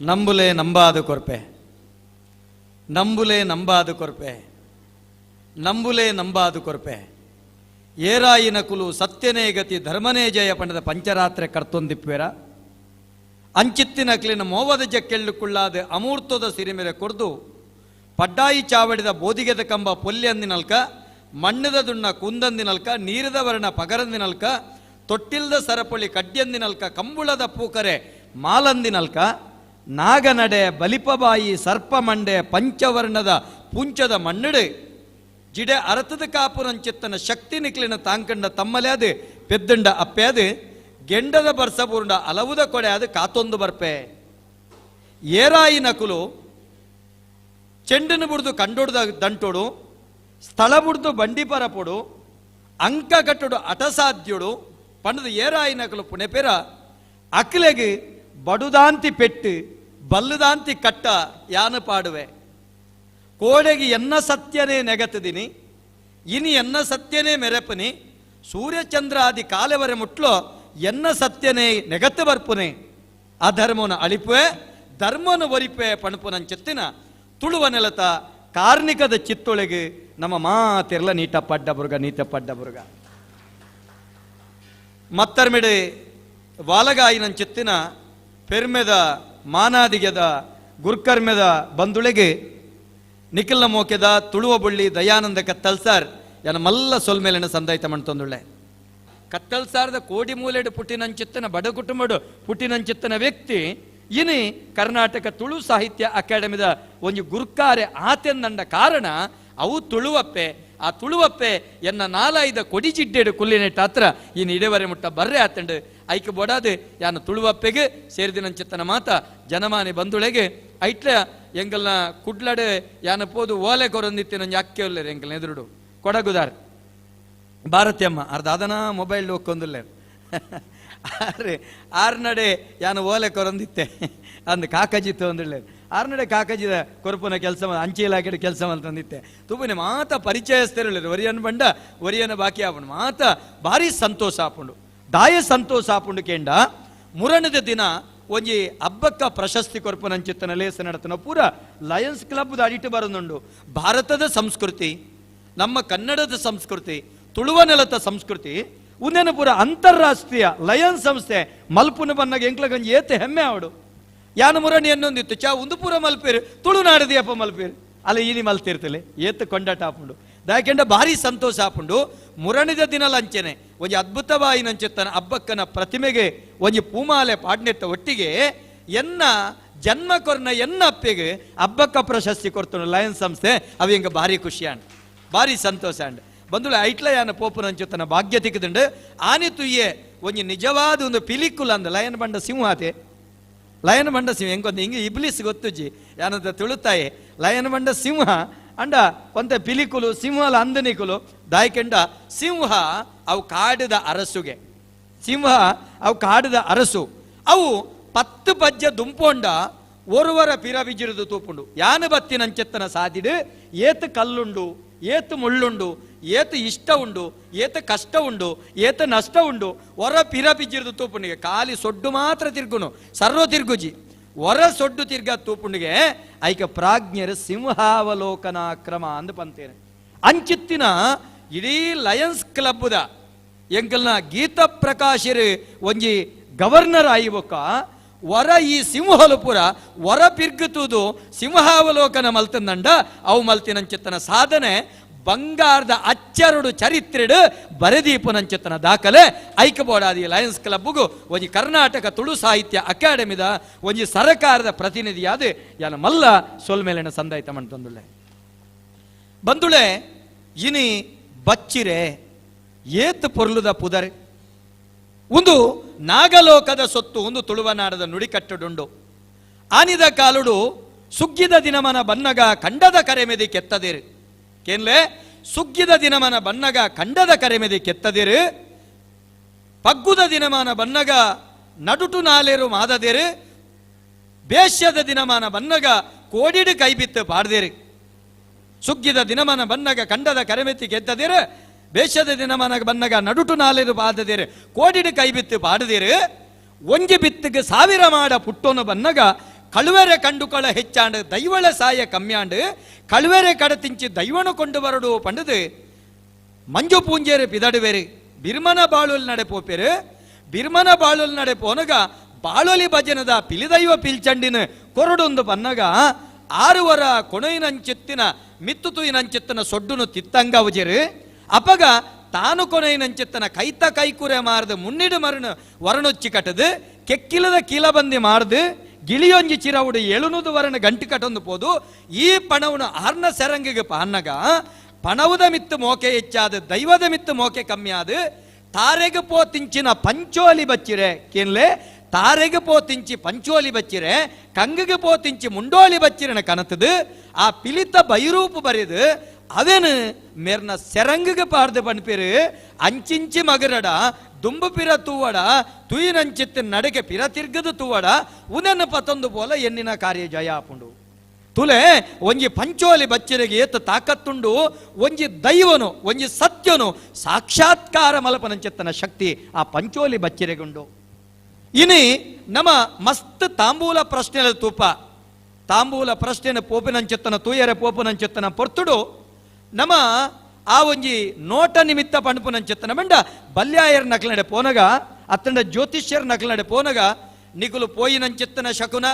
ನಂಬುಲೆ ನಂಬಾದ ಕೊರ್ಪೆ, ನಂಬುಲೆ ನಂಬಾದ ಕೊರ್ಪೆ, ನಂಬುಲೆ ನಂಬಾದ ಕೊರ್ಪೆ. ಏರಾಯಿನ ಕುಲು ಸತ್ಯನೇ ಗತಿ ಧರ್ಮನೇ ಜಯ ಪಂಡದ ಪಂಚರಾತ್ರೆ ಕರ್ತೊಂದಿಪ್ಪೇರ ಅಂಚಿತ್ತಿನ ಕ್ಲಿನ ಮೋವದ ಜಕ್ಕೆಳ್ಳುಕುಳ್ಳಾದ ಅಮೂರ್ತದ ಸಿರಿಮೆರೆ ಕೊರ್ದು ಪಡ್ಡಾಯಿ ಚಾವಡಿದ ಬೋದಿಗೆದ ಕಂಬ ಪೊಲ್ಯಂದಿನಲ್ಕ, ಮಣ್ಣದ ದುಣ್ಣ ಕುಂದಂದಿನಲ್ಕ, ನೀರದ ವರ್ಣ ಪಗರಂದಿನಲ್ಕ, ತೊಟ್ಟಿಲ್ದ ಸರಪೊಳಿ ಕಡ್ಯಂದಿನಲ್ಕ, ಕಂಬುಳದ ಪೂಕರೆ ಮಾಲಂದಿನಲ್ಕ, ನಾಗನಡೆ ಬಲಿಪಬಾಯಿ ಸರ್ಪಮಂಡೆ ಪಂಚವರ್ಣದ ಪುಂಚದ ಮಣ್ಣಡು ಜಿಡೆ ಅರತದ ಕಾಪುರಂಚಿತ್ತನ ಶಕ್ತಿ ನಿಕ್ಲಿನ ತಾಂಕಂಡ ತಮ್ಮಲೆ ಪೆದ್ದಂಡ ಅಪ್ಪೆ ಗೆಂಡದ ಬರ್ಸಪೂರ್ಣ ಅಲವುದ ಕೊಡೆ ಅದು ಕಾತೊಂದು ಬರ್ಪೆ. ಏರಾಯಿ ನಕುಲು ಚೆಂಡನ್ನು ಬುಡ್ದು ಕಂಡೊಡ್ದ ದಂಟೋಡು, ಸ್ಥಳ ಬುಡ್ದು ಬಂಡಿ ಪರಪೊಡು, ಅಂಕ ಕಟ್ಟುಡು ಅಟಸಾಧ್ಯುಡು ಪಂಡದ ಏರಾಯಿ ನಕಲು ಪುಣೆಪೆರ ಅಕ್ಲೆಗ್ ಬಡುದಾಂತಿ ಪೆಟ್ಟು ಬಲ್ಲುದಾಂತಿ ಕಟ್ಟ ಯಾನು ಪಾಡುವೆ. ಕೋಡೆಗೆ ಎನ್ನ ಸತ್ಯನೇ ನೆಗತದಿನಿ, ಇನಿ ಎನ್ನ ಸತ್ಯನೇ ಮೆರೆಪನಿ, ಸೂರ್ಯಚಂದ್ರಾದಿ ಕಾಲೆವರೆ ಮುಟ್ಲೋ ಎನ್ನ ಸತ್ಯನೇ ನೆಗತ್ತು ಬರ್ಪುನೆ, ಅಧರ್ಮನ ಅಳಿಪುವೆ ಧರ್ಮನ ಒರಿಪೆ ಪಣಪುನಂಚೆತ್ತಿನ ತುಳುವ ನೆಲತ ಕಾರ್ಣಿಕದ ಚಿತ್ತೊಳಗೆ ನಮ್ಮ ಮಾತಿರ್ಲ ನೀಟ ಪಡ್ಡ ಬುರ್ಗ ನೀಟ ಪಡ್ಡ ಬುರ್ಗ. ಮತ್ತರ್ಮಿಡೆ ವಾಲಗಾಯಿನಂಚಿತ್ತಿನ ಪೆರ್ಮೆದ ಮಾನಾದಿಗೆದ ಗುರ್ಕರ್ಮೆದ ಬಂದುಳೆಗೆ ನಿಖಿಲ್ನ ಮೋಕೆದ ತುಳುವ ಬುಳ್ಳಿ ದಯಾನಂದ ಕತ್ತಲ್ಸಾರ್ ಎನ ಮಲ್ಲ ಸೊಲ್ಮೇಲಿನ ಸಂದಾಯ್ತ ಮಣ್ತೊಂದುಳ್ಳೆ. ಕತ್ತಲ್ಸಾರದ ಕೋಡಿ ಮೂಲೆಡು ಪುಟ್ಟಿನಂಚಿತ್ತನ ಬಡ ಕುಟುಂಬಡು ಪುಟ್ಟಿನಂಚಿತ್ತನ ವ್ಯಕ್ತಿ ಇನಿ ಕರ್ನಾಟಕ ತುಳು ಸಾಹಿತ್ಯ ಅಕಾಡೆಮಿದ ಒಂದು ಗುರ್ಕಾರೆ ಆತೆಂದಂಡ ಕಾರಣ ಅವು ತುಳುವಪ್ಪೆ. ಆ ತುಳುವಪ್ಪೆ ಎನ್ನ ನಾಲಾಯ್ದ ಕೊಡಿ ಜಿಡ್ಡೆಡು ಕುಲ್ಲಿನೆಟ್ಟ ಹತ್ರ ಇನ್ನು ಇಡೆವರೆ ಮುಟ್ಟ ಬರ್ರೆ ಆತಂಡು ಐಕೆ ಬೊಡಾದು ಯಾನು ತುಳುವಪ್ಪೆಗೆ ಸೇರಿದಿನಂಚಿತ್ತನ ಮಾತ ಜನಮಾನಿ ಬಂಧುಳೆಗೆ ಐಟ್ಲ ಎಂಗಲ್ನ ಕುಡ್ಲಡೆ ಯಾನ ಪೋದು ಓಲೆ ಕೊರೊಂದಿತ್ತಿನ ಅಕ್ಕೆ ಉಲ್ಲೇರು ಎಂಗಲ್ನ ಎದುರುಡು ಕೊಡಗುದಾರ್ ಭಾರತಿಯಮ್ಮ ಅರ್ಧ ಅದನ ಮೊಬೈಲ್ ಒಕ್ಕೊಂದುಲ್ಲೇರು ಆರೆ ಆರ್ನಡೆ ಯಾನು ಓಲೆ ಕೊರೊಂದಿತ್ತೆ ಅಂದ್ ಕಾಕಜಿತ್ತು ಅಂದಿಳ್ಲೇರು ಆರ್ನಡೆ ಕಾಕಜಿದ ಕೊರಪುನ ಕೆಲಸ ಅಂಚೆ ಇಲಾಖೆ ಕೆಲಸ ಅಂತಂದಿತ್ತೆ ತುಪ್ಪನೆ ಮಾತ ಪರಿಚಯಸ್ಥರುಳ್ಳೇರು ಒರಿಯನ್ ಬಂಡ ಒರಿಯನ ಬಾಕಿ ಆಪುಂಡು ಮಾತ ಭಾರಿ ಸಂತೋಷ ಆಪುಂಡು ದಾಯ ಸಂತೋಷ ಆಪುಂಡು ಕೇಂಡ ಮುರಣದ ದಿನ ಒಂಜಿ ಹಬ್ಬಕ್ಕ ಪ್ರಶಸ್ತಿ ಕೊರ್ಪುನಂಚಿತ್ತನ ಲೇಸ ನಡತನ ಪೂರ ಲಯನ್ಸ್ ಕ್ಲಬ್ ಅಡಿಟ್ಟು ಬರೋದುಂಡು. ಭಾರತದ ಸಂಸ್ಕೃತಿ, ನಮ್ಮ ಕನ್ನಡದ ಸಂಸ್ಕೃತಿ, ತುಳುವ ನೆಲದ ಸಂಸ್ಕೃತಿ ಉಂದೇನು ಪೂರ ಅಂತಾರಾಷ್ಟ್ರೀಯ ಲಯನ್ಸ್ ಸಂಸ್ಥೆ ಮಲ್ಪುನ ಬನ್ನಾಗ ಎಂಕ್ಲಗಂಜಿ ಏತೆ ಹೆಮ್ಮೆ ಅವಡು. ಯಾನು ಮುರಣಿ ಎನ್ನೊಂದಿತ್ತು ಚಾ ಒಂದು ಪೂರ ಮಲ್ಪೇರು ತುಳುನಾಡದಿ ಅಪ್ಪ ಮಲ್ಪೇರು ಅಲ್ಲ ಈನಿ ಮಲ್ತಿರ್ತಲೆ ಏತು ಕೊಂಡಾಟ ಆಪುಂಡು ದಾಕೆಂಡ ಭಾರಿ ಸಂತೋಷ ಆಪುಂಡು. ಮುರಣಿದ ದಿನ ಲಂಚನೆ ಒಂಜಿ ಅದ್ಭುತವಾಯಿನಂಚೆತ್ತನ ಅಬ್ಬಕ್ಕನ ಪ್ರತಿಮೆಗೆ ಒಂಜಿ ಪೂಮಾಲೆ ಪಾಡ್ನೆಟ್ಟ ಒಟ್ಟಿಗೆ ಎನ್ನ ಜನ್ಮ ಕೊರ್ನ ಎನ್ನ ಅಪ್ಪೆಗೆ ಅಬ್ಬಕ್ಕ ಪ್ರಶಸ್ತಿ ಕೊಡ್ತಾನೆ ಲಯನ್ಸ್ ಸಂಸ್ಥೆ ಅವು ಹಿಂಗೆ ಭಾರಿ ಖುಷಿ ಅಂಡ್ ಭಾರಿ ಸಂತೋಷ ಅಂಡ್ ಬಂದುಳೆ ಐಟ್ಲ ಯಾನ ಪೋಪುನಂಚುತ್ತನ ಭಾಗ್ಯ ತಿಕ್ಕದುಂಡು. ಆನೆ ತುಯ್ಯೆ ಒಂಜಿ ನಿಜವಾದ ಒಂದು ಪಿಲಿಕುಲ ಅಂದ ಲಯನ್ ಬಂಡ ಸಿಂಹ ಆತೆ ಲಯನ್ ಬಂಡ ಸಿಂಹ ಹೆಂಗೊಂದು ಹಿಂಗೆ ಇಬ್ಲಿಸ್ ಗೊತ್ತುಜ್ಜಿ ಯಾನಂತ ತುಳುತ್ತಾಯೆ ಲಯನ್ ಬಂಡ ಸಿಂಹ ಅಂಡ ಒಂತೆ ಪಿಲಿಕುಲು ಸಿಂಹಲ ಅಂದನಿಕುಲು ದಾಯ್ಕೆಂಡ ಸಿಂಹ ಅವು ಕಾಡಿದ ಅರಸುಗೆ ಸಿಂಹ ಅವು ಕಾಡಿದ ಅರಸು ಅವು 10 ಪಜ್ಜ ದುಂಪೊಂಡ ಒರುವರ ಪಿರಬಿಜಿರುದು ತೂಪುಂಡು ಯಾನು ಬತ್ತಿನಂచెತ್ತನ ಸಾದಿಡು ಏತು ಕಲ್ಲುಂಡು ಏತು ಮುಳ್ಳುಂಡು ಏತು ಇಷ್ಟ ಉಂಡು ಏತು ಕಷ್ಟ ಉಂಡು ಏತು ನಷ್ಟ ಉಂಡು ಹೊರ ಪಿರಬಿಜಿರುದು ತೂಪುಂಡಿಗೆ ಖಾಲಿ ಸೊಡ್ಡು ಮಾತ್ರ ತಿರ್ಗುನು ಸರ್ವ ತಿರ್ಗುಜಿ ಹೊರ ಸೊಡ್ಡು ತಿರ್ಗ ತೂಪುಂಡಿಗೆ ಐಕ ಪ್ರಾಜ್ಞರು ಸಿಂಹಾವಲೋಕನ ಕ್ರಮ ಅಂದು ಪಂತೇನೆ. ಅಂಚಿತ್ತಿನ ಇಡೀ ಲಯನ್ಸ್ ಕ್ಲಬ್ದ ಎಂಕಲ್ನ ಗೀತಾ ಪ್ರಕಾಶರು ಒಂಜಿ ಗವರ್ನರ್ ಆಯಿಬೊಕ್ಕ ವರ ಈ ಸಿಂಹಲಪುರ ವರ ಪಿರ್ಗುತ್ತುದು ಸಿಂಹಾವಲೋಕನ ಮಲ್ತಂದಂಡ ಅವು ಮಲ್ತಿನಂಚಿತ್ತನ ಸಾಧನೆ ಬಂಗಾರದ ಅಚ್ಚರುಡು ಚರಿತ್ರೆಡು ಬರೆದೀಪುನಂಚಿತ್ತನ ದಾಖಲೆ ಐಕಬೋಡಾದಿ ಲಯನ್ಸ್ ಕ್ಲಬ್ಗೂ ಒಂಜಿ ಕರ್ನಾಟಕ ತುಳು ಸಾಹಿತ್ಯ ಅಕಾಡೆಮಿದ ಒಂಜಿ ಸರಕಾರದ ಪ್ರತಿನಿಧಿಯಾದ ಯಾನ ಮಲ್ಲ ಸೊಲ್ಮೇಲಿನ ಸಂದಾಯ್ತ ಮಂತಂದುಳ್ಳೆ. ಬಂದುಳೆ ಇನಿ ಬಚ್ಚಿರೆ ಏತ್ ಪೊರ್ಲುದ ಪುದರೆ ಒಂದು ನಾಗಲೋಕದ ಸೊತ್ತು ಒಂದು ತುಳುವನಾಡದ ನುಡಿಕಟ್ಟುಡುಂಡು. ಆನಿದ ಕಾಲುಡು ಸುಗ್ಗಿದ ದಿನಮನ ಬನ್ನಗ ಕಂಡದ ಕರೆಮೆದಿ ಕೆತ್ತದಿರು ಕೇನ್ಲೆ ಸುಗ್ಗಿದ ದಿನಮನ ಬನ್ನಗ ಕಂಡದ ಕರೆಮೆದಿ ಕೆತ್ತದಿರು ಪಗ್ಗುದ ದಿನಮಾನ ಬನ್ನಗ ನಡುಟು ನಾಲೇರು ಮಾದದಿರು ಬೇಷ್ಯದ ದಿನಮಾನ ಬನ್ನಗ ಕೋಡಿಡು ಕೈಬಿತ್ತು ಪಾಡ್ದಿರು ಸುಗ್ಗಿದ ದಿನಮನ ಬನ್ನಗ ಕಂಡದ ಕರೆಮೆತ್ತಿ ಕೆತ್ತದಿರು ಬೇಷದ ದಿನಮನ ಬನ್ನಗ ನಡುಟು ನಾಲೇರು ಬಾದದಿರು ಕೋಡಿಡು ಕೈಬಿತ್ತು ಪಾಡದಿರು ಒಂಜಿ ಬಿತ್ತಿಗೆ ಸಾವಿರ ಮಾಡ ಪುಟ್ಟೋನು ಬನ್ನಗ ಕಳುವೆರೆ ಕಂಡುಕೊಳ ಹೆಚ್ಚಾಂಡು ದೈವಳ ಸಾಯ ಕಮ್ಮಿಯಾಂಡು ಕಳುವೆರೆ ಕಡತಿಂಚಿ ದೈವನು ಕೊಂಡು ಬರಡು ಪಂಡದು ಮಂಜು ಪೂಂಜೇರು ಪಿದಡುವೆರು ಬಿರ್ಮನ ಬಾಳುಲ್ ನಡೆ ಪೋಪೆರು ಬಿರ್ಮನ ಬಾಳುಲ್ ನಡೆ ಪೋನಗ ಬಾಳೊಲಿ ಭಜನದ ಪಿಲಿದೈವ ಪಿಲ್ಚಂಡಿನ ಕೊರಡೊಂದು ಬನ್ನಗ ಆರುವರ ಕೊಣೈನಂಚಿತ್ತಿನ ಮಿತ್ತು ತುಯಿನಂಚಿತ್ತಿನ ಸೊಡ್ಡುನು ತಿತ್ತಂಗವಜರು ಅಪಗ ತಾನು ಕೊನೆಯಿನಂಚಿತ್ತನ ಕೈತ ಕೈಕುರೆ ಮಾರದು ಮುನ್ನಿಡು ಮರಣ ವರಣೊಚ್ಚಿ ಕಟ್ಟದು ಕೆಕ್ಕಿಲದ ಕೀಲಬಂದಿ ಮಾರದು ಗಿಳಿಯೊಂಜಿ ಚಿರವುಡು ಏಳುನೂದು ವರಣ ಗಂಟು ಕಟ್ಟೊಂದು ಪೋದು ಈ ಪಣವನು ಆರ್ನ ಸೆರಂಗಿಗೆ ಪಾನ್ನಗ ಪಣವುದ ಮಿತ್ತು ಮೋಕೆ ಹೆಚ್ಚಾದ ದೈವದ ಮಿತ್ತು ಮೋಕೆ ಕಮ್ಮಿ ಆದ ತಾರೆಗೆ ಪೋತಿಂಚಿನ ಪಂಚೋಲಿ ಬಚ್ಚಿರೆ ಕೇನ್ಲೆ ತಾರೆಗೆ ಪೋತಿಂಚಿ ಪಂಚೋಲಿ ಬಚ್ಚಿರೆ ಕಂಗಿಗೆ ಪೋತಿಂಚಿ ಮುಂಡೋಲಿ ಬಚ್ಚಿರನ ಕನತದು ಆ ಪಿಲಿತ ಬೈರೂಪು ಬರೆದು ಅವೇನು ಮೇರ್ನ ಸೆರಂಗಿಗೆ ಪಾರ್ದು ಪನ್ಪಿರು ಅಂಚಿಂಚಿ ಮಗರಡ ದುಂಬು ಪಿರ ತೂವಡ ತುಯಿನಂಚಿತ್ತ ನಡಕೆ ಪಿರ ತಿರ್ಗದು ತೂವಡ ಉನೆನ ಪತೊಂದು ಪೋಲ ಎನ್ನಿನ ಕಾರ್ಯ ಜಯ ಆಪುಂಡು. ತುಲೆ ಒಂಜಿ ಪಂಚೋಲಿ ಬಚ್ಚಿರೆಗೆ ಏತ ತಾಕತ್ತುಂಡು ಒಂಜಿ ದೈವನು ಒಂಜಿ ಸತ್ಯನು ಸಾಕ್ಷಾತ್ಕಾರ ಮಲಪನಂಚಿತ್ತನ ಶಕ್ತಿ ಆ ಪಂಚೋಲಿ ಬಚ್ಚಿರೆಗುಂಡು. ಇನಿ ನಮ ಮಸ್ತ್ ತಾಂಬೂಲ ಪ್ರಶ್ನೆల ತೂಪ ತಾಂಬೂಲ ಪ್ರಶ್ನೆನ ಪೋಪಿನಂಚಿತ್ತನ ತೂಯರೆ ಪೋಪುನಂಚಿತ್ತನ ಪೊರ್ತುಡು ನಮ ಆ ಒಂಜಿ ನೋಟ ನಿಮಿತ್ತ ಪಣಪುನಂಚಿತ್ತನ ಬಂಡ ಬಲ್ಯಾಯರ್ ನಕಲನಡೆ ಪೋನಗ ಅತ್ತಂಡ ಜ್ಯೋತಿಷ್ಯರ ನಕಲನಡೆ ಪೋನಗ ನಿಕುಲು ಪೋಯಿನಂಚಿತ್ತನ ಶಕುನ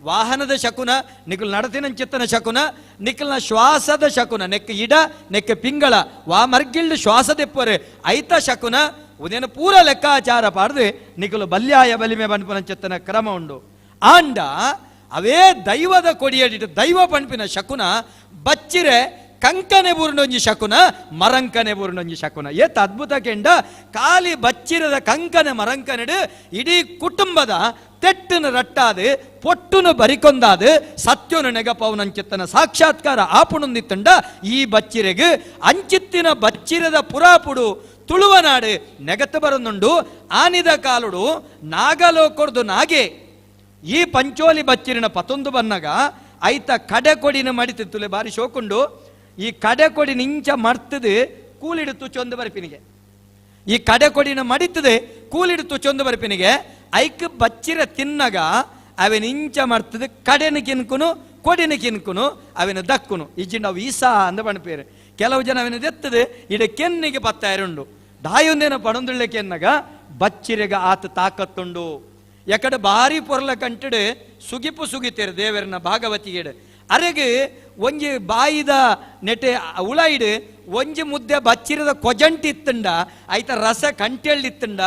ವಾಹನದ ಶಕುನ ನಿಕುಲು ನಡತಿನಂಚಿತ್ತನ ಶಕುನ ನಿಕಲ್ನ ಶ್ವಾಸದ ಶಕುನ ನೆಕ್ ಇಡ ನೆಕ್ ಪಿಂಗಳ ವಾ ಮರ್ಗಿಲ್ಡ್ ಶ್ವಾಸದೆಪ್ಪರೆ ಐತ ಶಕುನ ಉದೇನ ಪೂರ ಲೆಕ್ಕಾಚಾರ ಪಾಡ್ದು ನಿಕುಲು ಬಲ್ಯಾಯ ಬಲಿಮೆ ಪನ್ಪುನಂಚಿತ್ತನ ಕ್ರಮ ಉಂಡು. ಆಂಡ ಅವೇ ದೈವದ ಕೊಡಿಯಡಿಟ್ಟು ದೈವ ಪಣ್ಪಿನ ಶಕುನ ಬಚ್ಚಿರೆ ಕಂಕನೆ ಬೂರ್ಣೊಂಜಿ ಶಕುನ ಮರಂಕನೆ ಬೂರ್ಣೊಂಜಿ ಶಕುನ ಏತ್ ಅದ್ಭುತ ಕೆಂಡ ಕಾಲಿ ಬಚ್ಚಿರದ ಕಂಕನೆ ಮರಂಕನೆಡು ಇಡೀ ಕುಟುಂಬದ ತೆಟ್ಟುನ ರಟ್ಟಾದು ಪೊಟ್ಟುನು ಬರಿಕೊಂದಾದು ಸತ್ಯನು ನೆಗಪವನಂಚಿತ್ತನ ಸಾಕ್ಷಾತ್ಕಾರ ಆಪುಣೊಂದಿತ್ತಂಡ ಈ ಬಚ್ಚಿರೆಗು ಅಂಚಿತ್ತಿನ ಬಚ್ಚಿರದ ಪುರಾಪುಡು ತುಳುವನಾಡು ನೆಗತ ಬರನುಂಡು. ಆನಿದ ಕಾಲುಡು ನಾಗಲೋಕೊರ್ದು ನಾಗೆ ಈ ಪಂಚೋಲಿ ಬಚ್ಚಿರಿನ ಪತೊಂದು ಬನ್ನಗ ಐತ ಕಡೆ ಕೊಡಿನ ಮಡಿತು ತುಲೆ ಬಾರಿ ಶೋಕುಂಡು ಈ ಕಡೆ ಕೊಡಿ ನಿಂಚ ಮರ್ತದೆ ಕೂಲಿಡು ತುಚೊಂದು ಬರ್ಪಿನಿಗೆ ಈ ಕಡೆ ಕೊಡಿನ ಮಡಿತದೆ ಕೂಲಿಡು ತುಚೊಂದು ಬರ್ಪಿನಿಗೆ ಐಕ್ ಬಚ್ಚಿರ ತಿನ್ನಗ ಅವೆನ ಇಂಚ ಮರ್ತದೆ ಕಡೆನ ಕಿನ್ಕುನು ಕೊಡಿನ ಕಿನ್ಕುನು ಅವೆನ ದಕ್ಕುನು ಇಜ್ಜಿಂಡ ಅವು ಈಸಾ ಅಂದ ಬಣ್ಪೇರು. ಕೆಲವು ಜನ ಅವೆನ ದೆತ್ತದೆ ಇಡ ಕೆನ್ನಿಗೆ ಪತ್ತಾಯರುಂಡು ದಾಯೊಂದೇನ ಪಡೊಂದುಳ್ಳೆ ಕೆನ್ನಗ ಬಚ್ಚಿರೆಗ ಆತ ತಾಕತ್ತುಂಡು. ಎಕಡೆ ಬಾರಿ ಪೊರ್ಲ ಕಂಟಡು ಸುಗಿಪು ಸುಗಿತೇರು ದೇವರನ ಭಾಗವತಿಗೇಡು ಅರೆಗೆ ಒಂಜಿ ಬಾಯಿದ ನೆಟೆ ಉಳಾಯಿಡು ಒಂಜಿ ಮುದ್ದೆ ಬಚ್ಚಿರದ ಕೊಜಂಟಿ ಇತ್ತಂಡ ಐತ ರಸ ಕಂಟೆಳ್ಳಿತ್ತಂಡ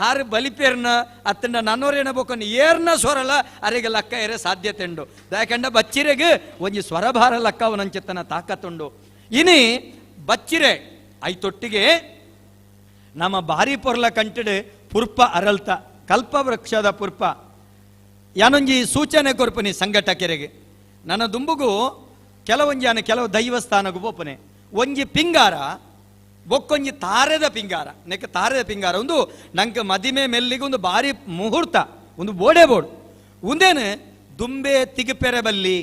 ಆರು ಬಲಿಪೇರ್ನ ಅತ್ತಂಡ ನನ್ನೋರೇನ ಬೋಕನ್ ಏರ್ನ ಸ್ವರಲ ಅರೆಗೆ ಲಕ್ಕ ಏರೆ ಸಾಧ್ಯತೆ ಉಂಡು. ಯಾಕಂಡ ಬಚ್ಚಿರೆಗೆ ಒಂಜಿ ಸ್ವರಭಾರ ಲಕ್ಕವನಂಚಿತ್ತನ ತಾಕತ್ತುಂಡು. ಇನಿ ಬಚ್ಚಿರೆ ಐತೊಟ್ಟಿಗೆ ನಮ್ಮ ಬಾರಿ ಪೊರ್ಲ ಕಂಟಡು ಪುರ್ಪ ಅರಲ್ತ ಕಲ್ಪವೃಕ್ಷದ ಪುರ್ಪ ಯಾನೊಂಜಿ ಸೂಚನೆ ಕೊರ್ಪನಿ ಸಂಘಟಕರಿಗೆ ನನ್ನ ದುಂಬುಗು ಕೆಲವೊಂಜಿ ಯಾನ ಕೆಲವು ದೈವಸ್ಥಾನಗೂ ಪೋಪನೆ ಒಂಜಿ ಪಿಂಗಾರ ಬೊಕ್ಕೊಂಜಿ ತಾರೆದ ಪಿಂಗಾರ ನೆಕ್ ತಾರೆದ ಪಿಂಗಾರ ಒಂದು ನಂಗೆ ಮದಿಮೆ ಮೆಲ್ಲಿಗೆ ಒಂದು ಭಾರಿ ಮುಹೂರ್ತ ಒಂದು ಬೋಡೆ ಬೋಡು ಒಂದೇನು ದುಂಬೆ ತಿಗುಪೆರೆ ಬಲ್ಲಿ